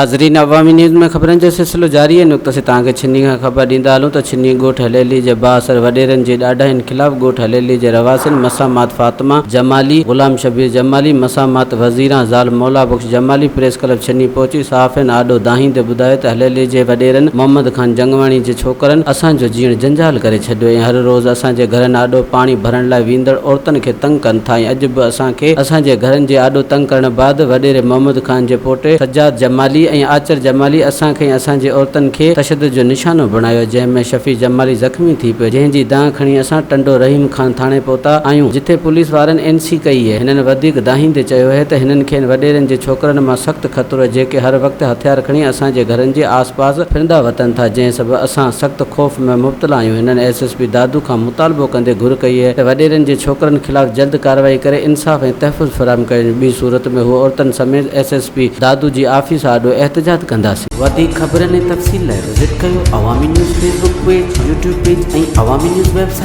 ناظرين عوامي نيوز ۾ خبرن جو سلسلو جاري آهي نقطه سي توهان کي ڇني کان خبر ڏيندا هلون ته ڇني ڳوٺ هليلي جي بااثر وڏيرن جي ڏاڍاين خلاف ڳوٺ هليلي جي رهواسين مسامات فاطمه جمالي، غلام شبير جمالي، مسامات وزيران زال مولا بخش جمالي پريس ڪلب ڇني پهچي صحافين آڏو دانهيندي ٻڌايو ته هليلي جي وڏيرن محمد خان جنگواڻي جي ڇوڪرن اسان جو جيئڻ جنجال ڪري ڇڏيو ۽ هر روز اسان جي گهرن آڏو پاڻي ڀرڻ لاء ويندڙ عورتن کي تنگ ڪن ٿا ۽ اڄ به اسان کي اسان جي گهرن جي آڏو تنگ ڪرڻ بعد وڏيري محمد خان جي پوٽي سجاد جمالي ۽ آچر جمالي اسان کي ۽ اسان جي عورتن کي تشدد جو نشانو بڻايو جنهن ۾ شفيع جمالي زخمي ٿي پيو جنهن جي دانهن کڻي اسان ٽنڊو رحيم خان ٿاڻي پهتا آهيون جتي پوليس وارن اين سي ڪئي اهي هنن وڌيڪ دانهيندي چيو اهي ته هنن کين وڏيرن جي ڇوڪرن مان سخت خطرو اهي جيڪي هر وقت هٿيار کڻي اسان جي گهرن جي آس پاس ڦرندا وتن ٿا جنهن سبب اسان سخت خوف ۾ مبتلا آهيون هنن ايس ايس پي دادو کان مطالبو ڪندي گهر ڪئي اهي ته وڏيرن جي ڇوڪرن خلاف جلد ڪارروائي ڪري انصاف ۽ تحفظ فراهم ڪيو وڃي ٻي صورت ۾ هو عورتن سميت ايس ايس پي دادو جي آفيس آڏو احتجاج ڪنداسين. وڌيڪ خبرن ۽ تفصيل لاء وزٽ ڪيو Awami news Facebook page, YouTube page ۽ Awami news website.